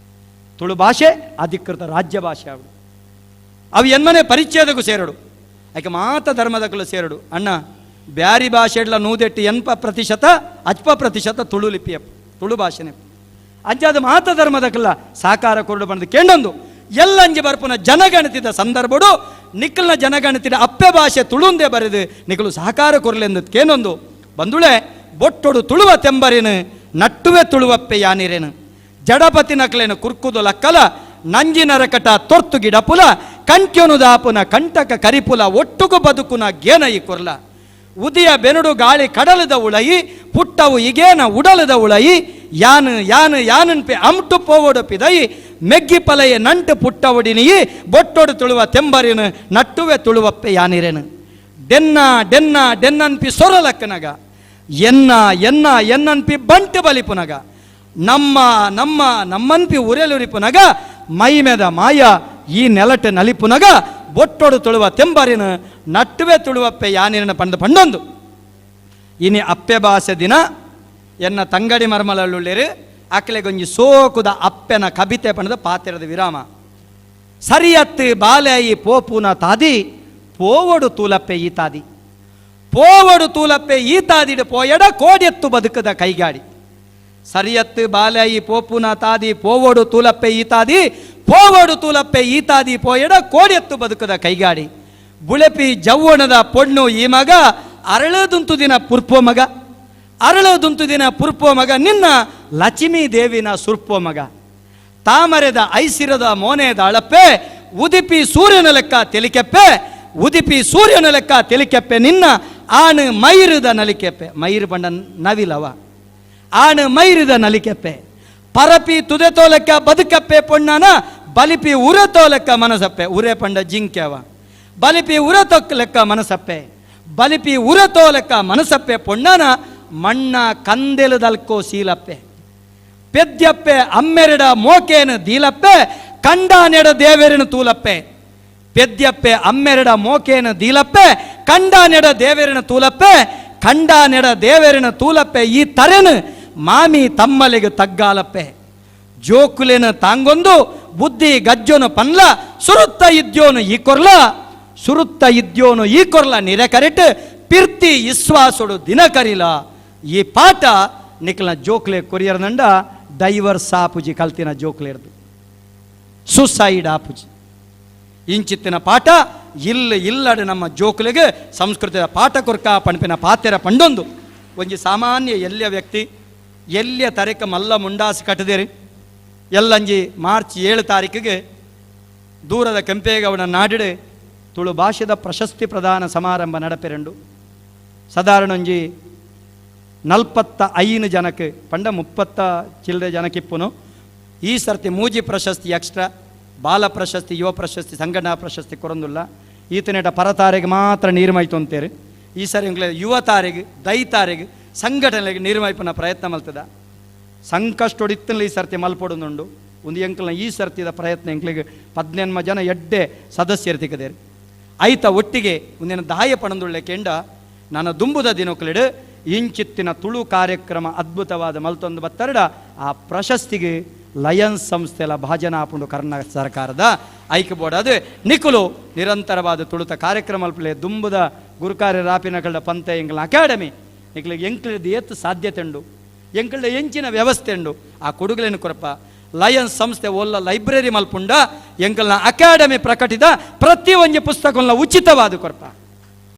ತುಳು ಭಾಷೆ ಅಧಿಕೃತ ರಾಜ್ಯ ಭಾಷೆ ಅವಳು ಅವು ಎನ್ಮನೆ ಪರಿಚ್ಛೇದಕ್ಕೂ ಸೇರಡು ಯಾಕೆ ಮಾತ ಧರ್ಮದಕ್ಕೂ ಸೇರಡು ಅಣ್ಣ ಬ್ಯಾರಿ ಭಾಷೆಡ್ಲ ನೂದೆಟ್ಟು 80% ಅಜ್ಪ ಪ್ರತಿಶತ ತುಳು ಲಿಪಿಯಪ್ಪ ತುಳು ಭಾಷೆನೆ ಅಂಚಾದ ಮಾತ ಧರ್ಮದಕ್ಕಲ್ಲ ಸಾಕಾರ ಕೊರಡು ಬಂದು ಕೇಂಡೊಂದು ಎಲ್ಲಂಜಿ ಬರ್ಪುನ ಜನಗಣತಿದ ಸಂದರ್ಭಡು ನಿಖಲ್ನ ಜನಗಣತಿದ ಅಪ್ಪೆ ಭಾಷೆ ತುಳುಂದೆ ಬರೆದು ನಿಖಲು ಸಹಕಾರ ಕೊರಲೆಂದು ಕೇನೊಂದು ಬಂದುಳೆ ಬೊಟ್ಟೊಡು ತುಳುವ ತೆಂಬರಿನು ನಟ್ಟುವೆ ತುಳುವಪ್ಪೆ ಯಾನಿರೇನು ಜಡಪತಿ ನಕಲೇನು ಕುರ್ಕುದು ಲಕ್ಕಲ ನಂಜಿನರಕಟ ತೊರ್ತು ಗಿಡಪುಲ ಕಂಟ್ಯೊನು ದಾಪುನ ಕಂಟಕ ಕರಿಪುಲ ಒಟ್ಟುಗು ಬದುಕುನ ಗೇನ ಈ ಕೊರ್ಲ ಉದಿಯ ಬೆನುಡು ಗಾಳಿ ಕಡಲದ ಉಳಯಿ ಪುಟ್ಟವು ಇಗೇನ ಉಡಲದ ಉಳಯಿ ಯಾನು ಯಾನು ಯಾನನ್ಪೆ ಅಮ್ಟು ಪೋವೊಡೊಪಿದಯಿ Meggi ಪಲಯೆ ನಂಟು ಪುಟ್ಟವಡಿನಿಯಿ ಬೊಟ್ಟೊಡು ತುಳುವ ತೆಂಬರಿನು ನಟ್ಟುವೆ ತುಳುವಪ್ಪೆ ಯಾನಿರೇನು ಡೆನ್ನ ಡೆನ್ನ ಡೆನ್ನನ್ಪಿ ಸೊರಲಕ್ಕನಗ ಎನ್ನ ಎನ್ನ ಎನ್ನನ್ಪಿ ಬಂಟು ಬಲಿಪುನಗ ನಮ್ಮ ನಮ್ಮ ನಮ್ಮನ್ಪಿ ಉರೆಲುರಿಪುನಗ ಮೈಮೆದ ಮಾಯ ಈ ನೆಲಟೆ ನಲಿಪುನಗ ಬೊಟ್ಟೊಡು ತುಳುವ ತೆಂಬರಿನ ನಟ್ಟುವೆ ತುಳುವಪ್ಪೆ ಯಾನಿರನ ಪಂಡ ಪಂಡೊಂದು ಇನಿ ಅಪ್ಪೆ ಭಾಷೆ ದಿನ ಎನ್ನ ತಂಗಡಿ ಮರ್ಮಲಳ್ಳುಳ್ಳೇರು ಅಕ್ಲೆಗೊಂಜಿ ಸೋಕುದ ಅಪ್ಪೆನ ಕಬಿತೆ ಪಂಡದ ಪಾತೆರದ ವಿರಾಮ. ಸರಿಯತ್ತು ಬಾಲೆಯಿ ಪೋಪುನ ತಾದಿ ಪೋವಡು ತೂಲಪ್ಪೆ ಈ ತಾದಿ ಪೋವಡು ತೂಲಪ್ಪೆ ಈ ತಾದಿಡು ಪೋಯಡ ಕೋಡೆತ್ತು ಬದುಕದ ಕೈಗಾಡಿ. ಸರಿಯತ್ತು ಬಾಲೆಯಿ ಪೋಪುನ ತಾದಿ ಪೋವಡು ತೂಲಪ್ಪೆ ಈ ತಾದಿ ಪೋವಡು ತೂಲಪ್ಪೆ ಈ ತಾದಿ ಪೋಯಡ ಕೋಡೆತ್ತು ಬದುಕದ ಕೈಗಾಡಿ. ಬುಳೆಪಿ ಜವ್ವಣದ ಪೊಣ್ಣು ಈ ಮಗ ಅರಳದುಂತು ದಿನ ಪುರ್ಪೋ ಮಗ ಅರಳದುಂತು ದಿನ ಪುರ್ಪೋ ಮಗ ನಿನ್ನ ಲಕ್ಷ್ಮೀ ದೇವಿನ ಸುರ್ಪೋ ಮಗ. ತಾಮರೆದ ಐಸಿರದ ಮೋನೆದ ಅಳಪ್ಪೆ ಉದಿಪಿ ಸೂರ್ಯನ ಲೆಕ್ಕ ತೆಲಿಕೆಪ್ಪೆ ಉದಿಪಿ ಸೂರ್ಯನ ಲೆಕ್ಕ ತೆಲಿಕೆಪ್ಪೆ ನಿನ್ನ ಆಣು ಮೈರುದ ನಲಿಕೆಪ್ಪೆ ಮೈರು ಬಂಡ ನವಿಲವ ಆಣು ಮೈರುದ ನಲಿಕೆಪ್ಪೆ ಪರಪಿ ತುದೆ ತೋಲೆಕ್ಕ ಬದುಕಪ್ಪೆ ಪೊಣ್ಣನ ಬಲಿಪಿ ಉರೆ ತೋಲೆಕ್ಕ ಮನಸಪ್ಪೆ ಉರೆ ಪಂಡ ಜಿಂಕೆವ ಬಲಿಪಿ ಉರೆ ತೊಕ್ಕ ಲೆಕ್ಕ ಮನಸಪ್ಪೆ ಬಲಿಪಿ ಉರೆ ತೋಲೆಕ್ಕ ಮನಸಪ್ಪೆ ಪೊಣ್ಣನ ಮಣ್ಣ ಕಂದೆಲದಲ್ಕೋ ಸೀಲಪ್ಪೆ ಪೆದ್ಯಪ್ಪೆ ಅಮ್ಮೆರಡ ಮೋಕೇನು ದೀಲಪ್ಪೆ ಕಂಡಾನೆಡ ದೇವೆರನು ತೂಲಪ್ಪೆ ಪೆದ್ಯಪ್ಪೆ ಅಮ್ಮೆರಡ ಮೋಕೇನು ದೀಲಪ್ಪೆ ಕಂಡಾನೆಡ ದೇವೆರನ ತೂಲಪ್ಪೆ ಕಂಡಾನೆಡ ದೇವೆರನ ತೂಲಪ್ಪೆ ಈ ತರೆನು ಮಾಮಿ ತಮ್ಮಲಿಗೆ ತಗ್ಗಾಲಪ್ಪೆ ಜೋಕುಲೇನ ತಾಂಗೊಂದು ಬುದ್ಧಿ ಗಜ್ಜೋನು ಪನ್ಲ ಸುರುತ್ತ ಇದ್ಯೋನು ಈ ಕೊರ್ಲ ಸುರುತ್ತ ಇದ್ಯೋನು ಈ ಕೊರ್ಲ ನಿರೆ ಕರೆಟ್ ಪಿರ್ತಿ ಇಸ್ವಾಸುಡು ದಿನ ಕರಿಲ ಈ ಪಾಠ ನಿಕ್ಲ ಜೋಕ್ಲೆ ಕೊರಿಯರ್ ನಂಡ ಡೈವರ್ಸ್ ಆಪುಜಿ ಕಲ್ತಿನ ಜೋಕ್ಲೇರ್ದು ಸುಸೈಡ್ ಆಪುಜಿ ಇಂಚಿತ್ತಿನ ಪಾಠ ಇಲ್ಲ ಇಲ್ಲಡೆ ನಮ್ಮ ಜೋಕ್ಲೆಗೆ ಸಂಸ್ಕೃತಿಯ ಪಾಠ ಕೊರ್ಕ ಪಣಪಿನ ಪಾತೆರ ಪಂಡೊಂದು ಒಂಜಿ ಸಾಮಾನ್ಯ ಎಲ್ಲಿಯ ವ್ಯಕ್ತಿ ಎಲ್ಲಿಯ ತರೆಕ ಮಲ್ಲ ಮುಂಡಾಸು ಕಟ್ಟದೇರಿ ಎಲ್ಲಂಜಿ ಮಾರ್ಚ್ 7 ತಾರೀಕಿಗೆ ದೂರದ ಕೆಂಪೇಗೌಡ ನಾಡಿಡು ತುಳು ಭಾಷೆದ ಪ್ರಶಸ್ತಿ ಪ್ರದಾನ ಸಮಾರಂಭ ನಡಪೆರಂಡು. ಸಾಧಾರಣ ಒಂಜಿ 45 ಜನಕ್ಕೆ ಪಂಡ 30 ಚಿಲ್ಲರೆ ಜನಕ್ಕಿಪ್ಪುನು ಈ ಸರ್ತಿ ಮೂಜಿ ಪ್ರಶಸ್ತಿ ಎಕ್ಸ್ಟ್ರಾ ಬಾಲ ಪ್ರಶಸ್ತಿ ಯುವ ಪ್ರಶಸ್ತಿ ಸಂಘಟನಾ ಪ್ರಶಸ್ತಿ ಕೊರಂದುಲ್ಲ. ಈತನೇಟ ಪರತಾರೆಗೆ ಮಾತ್ರ ನೀರ್ಮೈತು ಅಂತೇರಿ ಈ ಸರಿ ಎಂಕ್ಲೆ ಯುವ ತಾರೆಗೆ ದೈತಾರೆಗೆ ಸಂಘಟನೆಗೆ ನೀರ್ಮೈಪನ ಪ್ರಯತ್ನ ಮಲ್ತದ ಸಂಕಷ್ಟೊಡಿತ್ತಲ್ಲಿ ಈ ಸರ್ತಿ ಮಲ್ಪೊಡುಂದುಂಡು ಒಂದು ಎಂಕಲ್ನ ಈ ಸರ್ತಿದ ಪ್ರಯತ್ನ ಎಂಕ್ಲಿಗೆ 18 ಜನ ಎಡ್ಡೆ ಸದಸ್ಯರು ತಿಕ್ಕದೇರಿ ಐತ ಒಟ್ಟಿಗೆ ಒಂದಿನ ದಾಯ ಪಣಂದುಳ್ಳೆ ಕೆಂಡ ನನ್ನ ದುಂಬುದ ದಿನಕ್ಲಿಡು ಇಂಚಿತ್ತಿನ ತುಳು ಕಾರ್ಯಕ್ರಮ ಅದ್ಭುತವಾದ ಮಲ್ತೊಂದು ಬತ್ತರಡ ಆ ಪ್ರಶಸ್ತಿಗೆ ಲಯನ್ಸ್ ಸಂಸ್ಥೆಲ ಭಾಜನ ಆಪುಂಡು ಕರ್ನಾಟಕ ಸರ್ಕಾರದ ಐಕ್ಯ ಬೋರ್ಡ್ ಅದು ನಿಕುಲು ನಿರಂತರವಾದ ತುಳುತ ಕಾರ್ಯಕ್ರಮ ಅಲ್ಪಲೆ ದುಂಬುದ ಗುರುಕಾರ್ಯ ರಾಪಿನಕಲ್ಡ ಪಂತೆ ಎಂಗ್ಲ ಅಕಾಡೆಮಿ ನಿಕ್ಲಿಗೆ ಎಂಕ್ಲದ ಏತ್ ಸಾಧ್ಯತೆ ಉಂಡು ಎಂಕಲ್ಡ ಎಂಚಿನ ವ್ಯವಸ್ಥೆ ಉಂಡು ಆ ಕೊಡುಗಲೇನು ಕೊರಪ ಲಯನ್ಸ್ ಸಂಸ್ಥೆ ಒಲ್ಲ ಲೈಬ್ರರಿ ಮಲ್ಪುಂಡ ಎಂಕಲ್ನ ಅಕಾಡೆಮಿ ಪ್ರಕಟಿದ ಪ್ರತಿ ಒಂಜಿ ಪುಸ್ತಕನ ಉಚಿತವಾದ ಕೊರಪ.